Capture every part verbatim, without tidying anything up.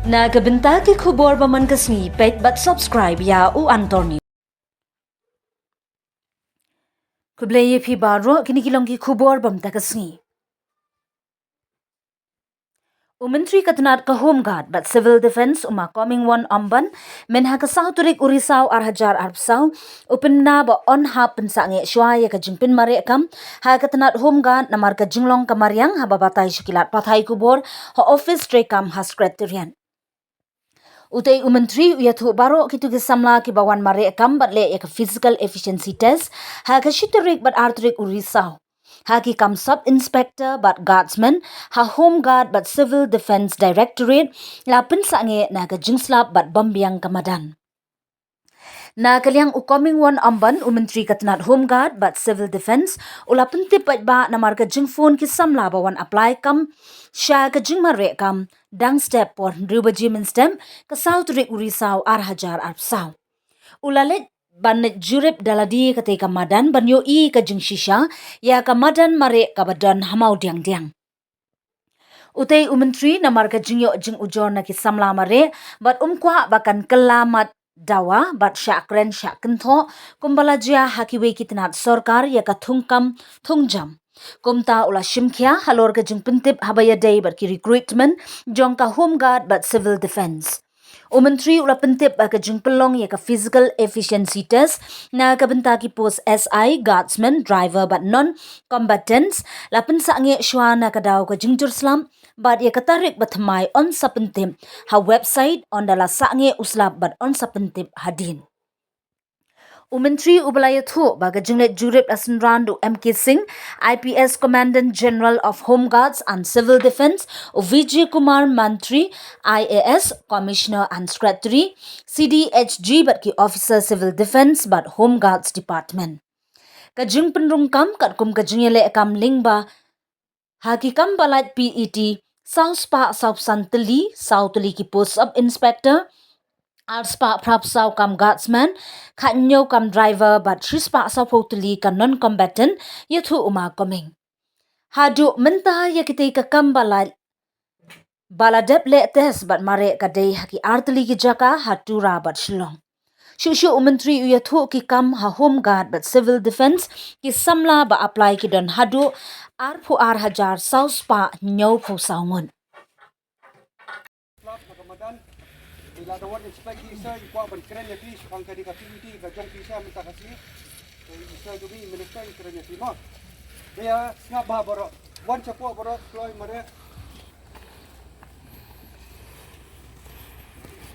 Na ka bynta ki khubor ba man ka sngi, peit bad subscribe ïa U Anthony. Khublei ïa phi baroh, kine ki long ki khubor ba mynta ka sngi. U Myntri ka tnad ka Home Guard bad Civil Defence, u Ma Comingone Ymbon, mynha ka saw tarik u Risaw ar hajar arphew saw, u pynbna ba yn hap pynsangeh shuwa ïa ka jingpynmareh kam ha ka tnad Home Guard namar ka jinglong ka mariang, haba batai sha ki lad pathai khubor ha office treikam ha Secretariat. Utei u Myntri u ïathuh baroh kito ki samla kiba wan mareh kam bad leh ïa ka physical efficiency test ha ka shi tarik bad ar tarik u Risaw. Ha ki kam Sub Inspector bad Guardsman ha Home Guard bad Civil Defence Directorate, la pynsangeh na ka jingslap bad bym biang ka madan. Na ka liang u Comingone Ymbon, u Myntri ka tnad Home Guard bad Civil Defence, u la pyntip paidbah namar ka jingphone ki samla ba wan apply kam sha ka jingmareh kam dang step por hynriew baje mynstep ka saw tarik u Risaw ar hajar arphew saw. U la leit ban leit jurip da lade katei ka madan ban ïohi ka jingshisha ïa ka madan mareh kaba don ha Mawdiangdiang. Utei u Myntri namar ka jingïoh jingujor na ki samla mareh bad um kwah ba kan kylla mat dawa bad shah kren shah kynthoh kumba la jia ha kiwei ki tnad sorkar ïa ka thungkam thungjam. Kumta u la shimkhia halor ka jingpyntip haba ïadei bad ki recruitment jong ka Home Guard bad Civil Defence. U Myntri u la pyntip ba ka jingpynlong ïa ka physical efficiency test na ka bynta ki post S I, guardsman, driver bad non-combatants la pynsangeh shuwa na ka daw ka jingjur slap bad ïa ka tarik ba thymmai yn sa pyntip ha website, ynda la sangeh u slap bad yn sa pyntip hadien. U Myntri uba la ïathuh ba ka jingleit jurip la synran da u M K Singh, I P S, Commandant General of Home Guards and Civil Defence, u Vijay Kumar Mantri, I A S, Commissioner and Secretary, C D H G bad ki Officer Civil Defence bad Home Guards Department. Ka jingpynrung kam katkum ka jingïaleh kam lyngba ha ki kam ba lait P E T, saw spah saw phew san tylli, saw tylli ki post Sub Inspector, ar spah phra phew saw kam guardsman, khathynñiew kam driver bad shi spah saw phew tylli ka non-combatant, ïathuh u Ma Coming. Haduh mynta ïa kitei ka kam ba lait ba la dep leh test bad mareh ka dei ha ki ar tylli ki jaka ha Tura bad Shillong. Shuh shuh u Myntri u ïathuh ki kam ha Home Guard bad Civil Defence, ki samla ba apply ki don haduh arphew ar hajar saw spah hynñiew phew saw ngut. Slap ha ka madan. Ngi la da wan inspect ki sha, ngi kwah ban kren ïa ki shaphang kane ka activity ka jong ki sha mynta ka sngi. Te i sha jong ngi i minister i kren ïa ki mo. Te ïa sngap bha baroh. Wan shapoh baroh, kloi mareh.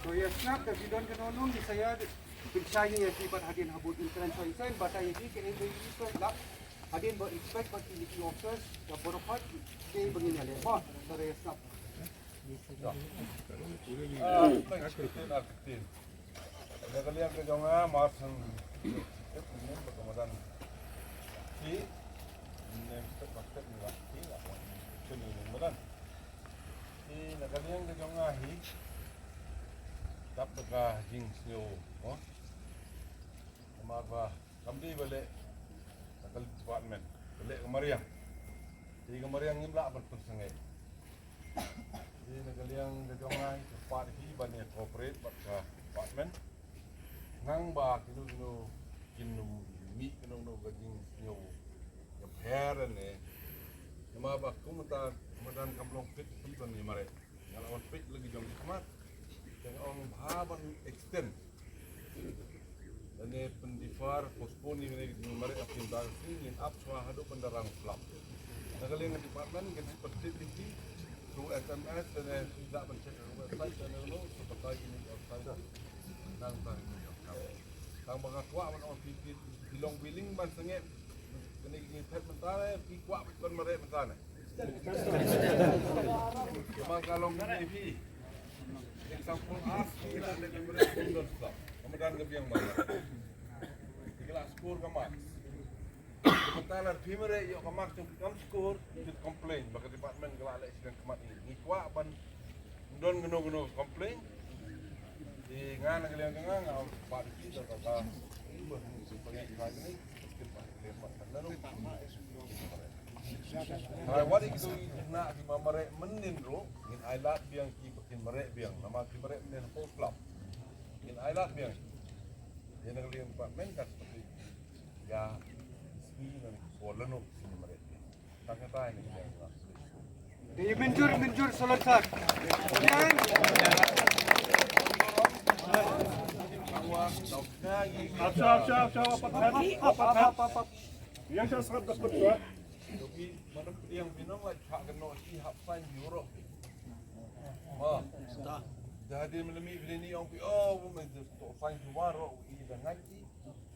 To ïa sngap, te ki don kano kano ngi sa ïa pynshai ïa ki bad hadien ha booth ngi kren shai shai, batai ïa ki kane ka inspect la. Hadien ba inspect bad ki officers da baroh pat ki ba ngin ïaleh mo. To ïa sngap. Ah, thanks, Christine, ah, Christine. Na ka liang ka jong nga, Martin, eh, nem ba ka madan. Ki, nem step by step ni lah, ki lah wan. Sini ni madan. Ki, na ka liang ka jong nga hi, dap da ka jingsngew, oh. Namar ba kam dei ba leh na ka department, ba leh ka mariang. Te ka mariang ngim lah ban pynsangeh. Te na ka liang ka jong nga, nga pat hi ban ïa cooperate bad ka department. Nang ba kino kino kin ym mih kano kano ka jingsngew ïapher ne. Namar ba kumta madan kam long fit, fit ban ïa mareh. Nga la wan peit la ki jong ki khmat. Te nga ong bha ban extend. Lane pyndefer, postpone ïa kane ka jingmareh ha ka kynta ka sngi, ngin ap shuwa haduh ban da rang slap. Na ka liang ka department, ngin pynthikna ïa ki through S M S, lane da ban check ha ka website, lane no, sa batai ïa ki website. Nang tang ïa ki. Tang ba nga kwah ban ong phi, phi, phi long willing ban sangeh. Kane ka jingphet mynta ne, phi kwah ban mareh mynta ne. Namar ka long kane phi. Example, as ki la leh ka mareh kum don slap. Ka madan ka biang mareh. Ki la score ka marks. Mynta lada phi mareh ïoh ka marks jong phi kam score, phi complain ba ka department ka la leh shiliang khmat ngi. Ngi kwah ban don kano kano complain. Te nga na ka liang ka nga, nga ong pat phi da ka, ka, ba ngi shu pynlong ka ni. Ai, wat ïa kito ki khynnah kiba mareh mynnin ruh, ngin ai lad biang ki ba Kin mareh biang, namar ki mareh mynne ha pdeng slap. Kin ai lad biang. Ïa na ka liang department ka seperti ïa sni na ko lano kin mareh biang. Tang kata ini biang. Di minjur, minjur, salon sar. Apa, apa, apa, apa, apa, apa, apa. Yang saya serap dapat dua. Doki, mana pdiang pinang la chak kano chi hap sain di urok. Ma. Jadi melemi bini ong pi, oh, bu men to sain di warok i da ngaji.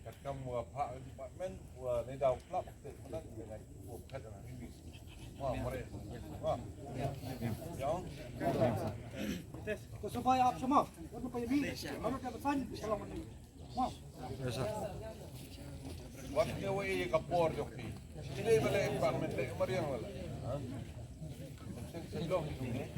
Kat kam wa pha department wa ne dau klap te mana i da ngaji wa pha da ngaji. Ma, mare. Ma. Yang. Ko sobai ap sama. Ko pa yami. Mana ka sain di salam. Wat ïa wei ïa ka por jong phi. Phi dei ba leh department leh mariang ba leh. Ha? Em, ka long kumne.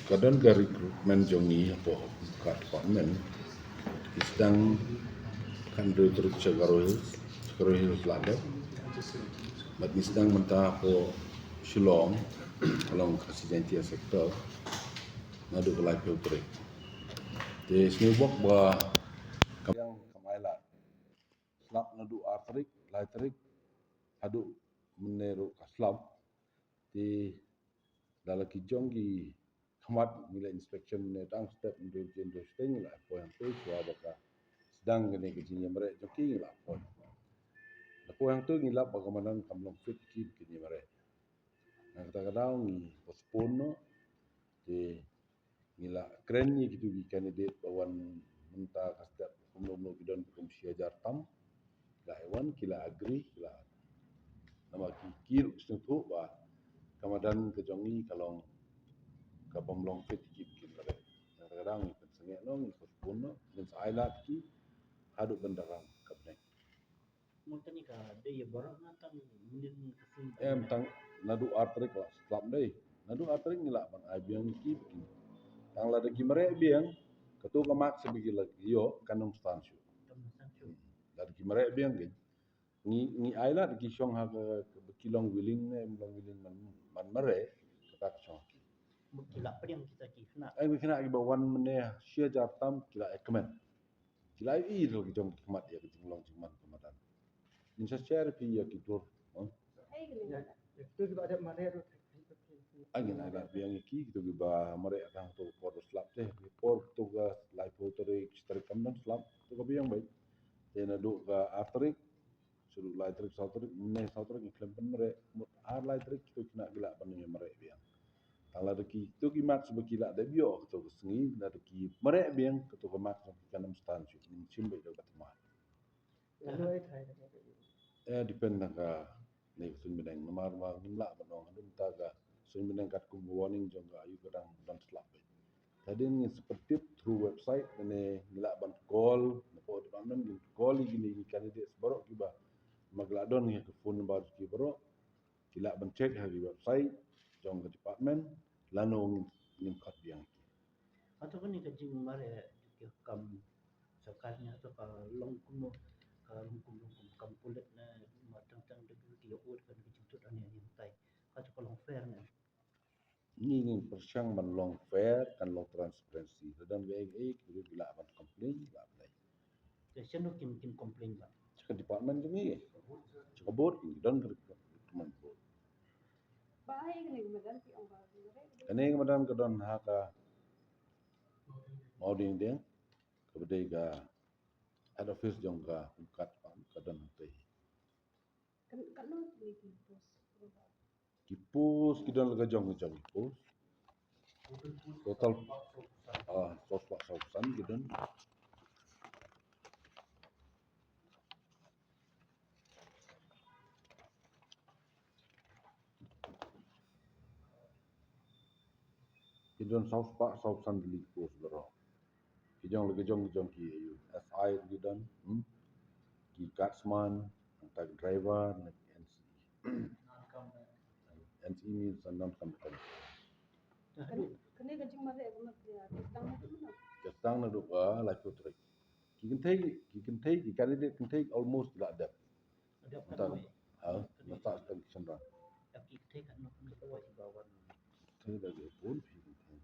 Ka don ka recruitment jong ngi hapoh ka department. Ngi sdang khathynriew tarik sha Garo Hills, sha Garo Hills Lado. Bad ngi sdang mynta hapoh Shillong, ka long Khasi Jaintia sector. Naduh ka laiphew tarik. Te sngewbok ba kam, kam ai lad. Slap naduh ar tarik, lai tarik, haduh mynne ruh ka slap. Te da la ki jong ki khmat ngi la inspection ne dang step ndu jin du steng ngi la poi hangtu shuwa ba ka sdang kane ka jingïamareh jong ki ngi la poi. La poi hangtu ngi lap ba ka madan kam long fit ki ki jingïamareh. Na kata ka daw ngi postpone noh. Te ngi la kren ïa kitu ki candidate ba wan mynta ka step kumno kumno ki don kum shi hajar tam. Ki la wan, ki la agree, ki la. Namar ki, ki ruh sngewthuh ba ka madan ka jong ngi ka long ka bym long fit ki ki ki. Kadang ngi pynsangeh noh, ngi postpone noh, ngin sa ai lad ki haduh ban da rang ka bneng. Mo kane ka dei ïa baroh na tang mynnin ka sngi? Em, tang naduh ar tarik la slap dei. Naduh ar tarik ngi lah ban ai biang ki, ki. Tang lada ki mareh biang, kato ka mark sa ba ki la ïoh kan ym stan shuh. Kan ym stan shuh. Hmm. Lada ki mareh biang ki. Ngi, ngi ai lad ki shong ha ka, ka ba ki long willing ne, em long willing man, man mareh, kata ka shong ha ki. Ba ki lah pdiang kita ki khynnah. Ai, ki khynnah ki ba wan mynne shi hajar tam ki la ai kmen. Ki la ïohi ruh ki jong ki khmat ïa ka jinglong jingman ka madan. Ngin sa share ïa phi ïa ki dur, ha? Ïa, ïa kitu kiba dep mareh ruh. Ai ngin ai lad biang ïa ki, kitu kiba mareh tang tu por slap te. Por tu ka laiphew tarik, shi tarik kam don slap, tu ka biang beit. Te naduh ka ar tarik, shu dei lai tarik, saw tarik, mynne saw tarik ngi khlem pynmareh, mut ar lai tarik kitu ki khynnah ki lah ban ïa mareh biang. Tang lada kitu ki mark sa ba ki lah dep ïoh kato ka sngi, lada ki mareh biang kato ka mark sa ba ki kan ym stan shuh, ngin shim beit da ka thymmai. Lano ai thai da ka. Eh, depend na kane ka suiñ bneng, namar ba ngim lah ban ong haduh mynta ka suiñ bneng katkum ka warning jong ka aïu ka dang don slap beit. Te hadien ngin sa pyntip through website, ne ngi lah ban call, na pdeng department ngin call ïa kine ki candidates baroh kiba ma ki lah don ïa ka phone number ki baroh, ki lah ban check ha ki website jong ka department, lano ngin, ngin khot biang ki. Hato kane ka jingmareh ki kam sorkar ne, hato ka long kumno, ka long kum, long kum kam pulit ne, ma tang tang da ki ïa ud kane ka jingtut ane ane tai. Hato ka long fair ne? Ngi ngin pyrshang ban long fair, kan long transparency. Lada don kaei kaei, ki ruh ki lah ban complain, ki lah ban leit. Te shano kin, kin complain ba? Sha ka department jong ngi. Sha ka board, ki don ka recruitment board. Ba ai kane ka madan ki ong ba. Kane ka madan ka don ha ka Mawdiangdiang, kaba dei ka head office jong ka Umkat Farm, ka don hangtei. Kan, kan long kine ki post. Ki post ki don la ka jong ka jong ki post. Total, ah, saw spah saw phew san ki don. Ki don saw spah saw phew san tylli ki post baroh. Ki jong la ki jong ki jong ki aïu, S I ki don, hmm? Ki guardsman, nangta ki driver, na ki N C E. N C E means non-combatant. Tang naduh ka laiphew tarik. Ki kynthei, ki kynthei, ki candidate kynthei almost la dep. Dep. Mynta, katno? Ha, mynta tang ki shynrang. Dep ki kynthei katno, katno ka wai? Kynthei da ki bun phi kynthei.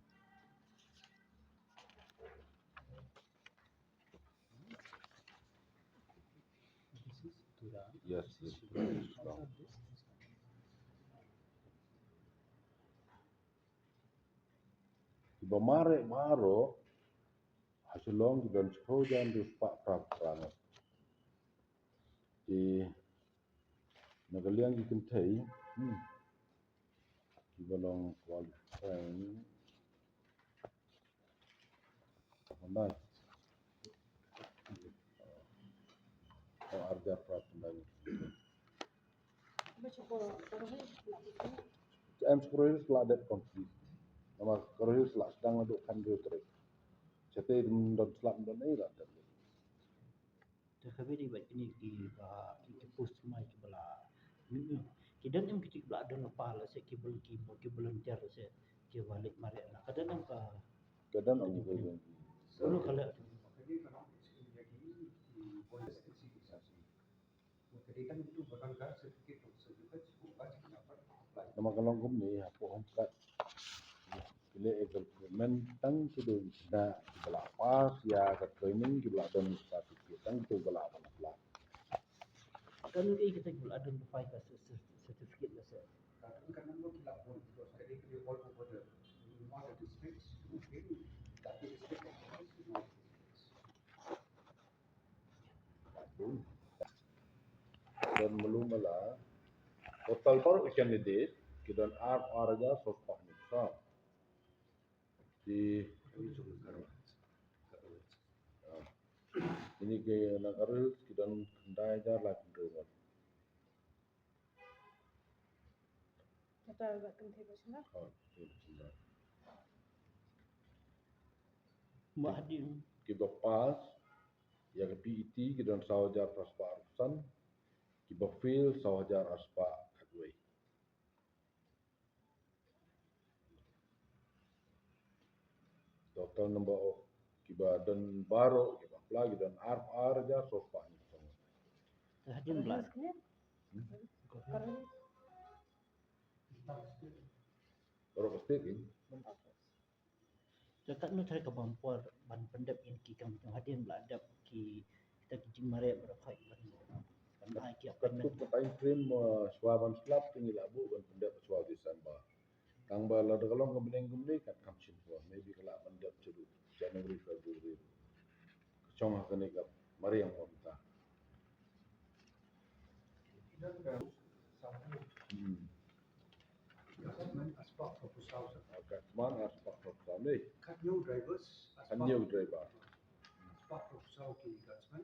Yes, yes, yes. Kiba mareh baroh ha Shillong ki don shiphew hajar hynriew spah phra phra ngut. Te na ka liang ki kynthei, hmm, kiba long qualifying. Mandai. Oh, ar hajar phra phew ngut. Em, Karo Hills la dep complete. Namar Karo Hills la sdang naduh khathynriew tarik. Shatei ym don slap, ym don ei, la dep. Te kaba ïadei bad kine ki, ba, ki, ki post thymmai kiba la, ki don em kito kiba la don lypa, lehse kiba, ki, ki volunteer, lehse kiba leit mareh na, ka don em ka, ka don em ka, ka don em. Namar ka long kumne, hapoh Home Card ki leh recruitment tang shaduh ki khynnah kiba la pass ïa ka training, kiba la don certificate, tang kito kiba la ban apply. Kan ei kita kiba la don, pai ka cer-, cer-, certificate lehse. Don malu mala. Total baroh ki candidate ki don ar, ar hajar saw spah hynñiew saw. Ki, ah, ini ki na Karo Hills ki don khyndai hajar laiphew hynriew ngut. Total ba kynthei ba shynrang? Ha, kynthei ba shynrang. Ba hadien kiba pass ïa ka P E T ki don saw hajar phra spah arphew san, kiba fail saw hajar ar spah khatwei. Total number of kiba don baroh kiba apply ki don ar, ar hajar saw spah hynñiew saw. Te hadien ba la. Hmm? Baroh ka state ki. Te katno tharai kaba ym por ban pyndep ïa ki kam jong hadien ba la dep ki, kita ki jingmareh baroh khoit ban, ban ai ki appointment. Katto ka time frame, uh, shuwa ban slap te ngi la buh ban pyndep shuwa December. Tang ba lada ka long ka bneng kumne kat kam shim shuwa, maybe ka lah ban dep shaduh January, February. Ka shong ha kane ka mariang ba mynta. Hmm. Guardsman ar spah phra phew saw. Ah, guardsman ar spah phra phew saw ne. Khathynñiew drivers, ar spah. Khathynñiew driver. Ar spah phra phew saw ki guardsman.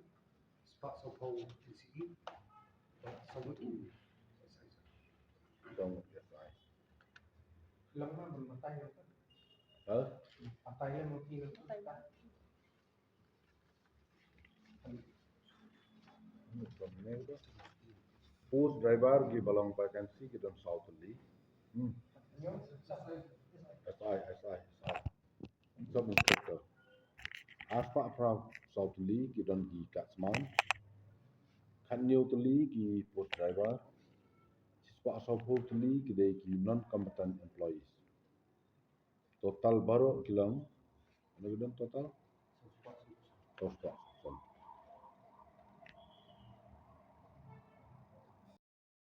Spah saw phew N C E. Bad saw ngut ki S I. Saw ngut ki S I. Lama ban batai lama. Ha? Batai lama ki lama. Post driver kiba long vacancy ki don saw tylli. Hmm. S I, S I, S I. Sub inspector. Ar spah phra saw tylli ki don ki guardsman. Khathynñiew tylli ki post driver. Shispah saw phew tylli ki dei ki non combatant employees. Total baroh ki long, ano ki don total? Saw spah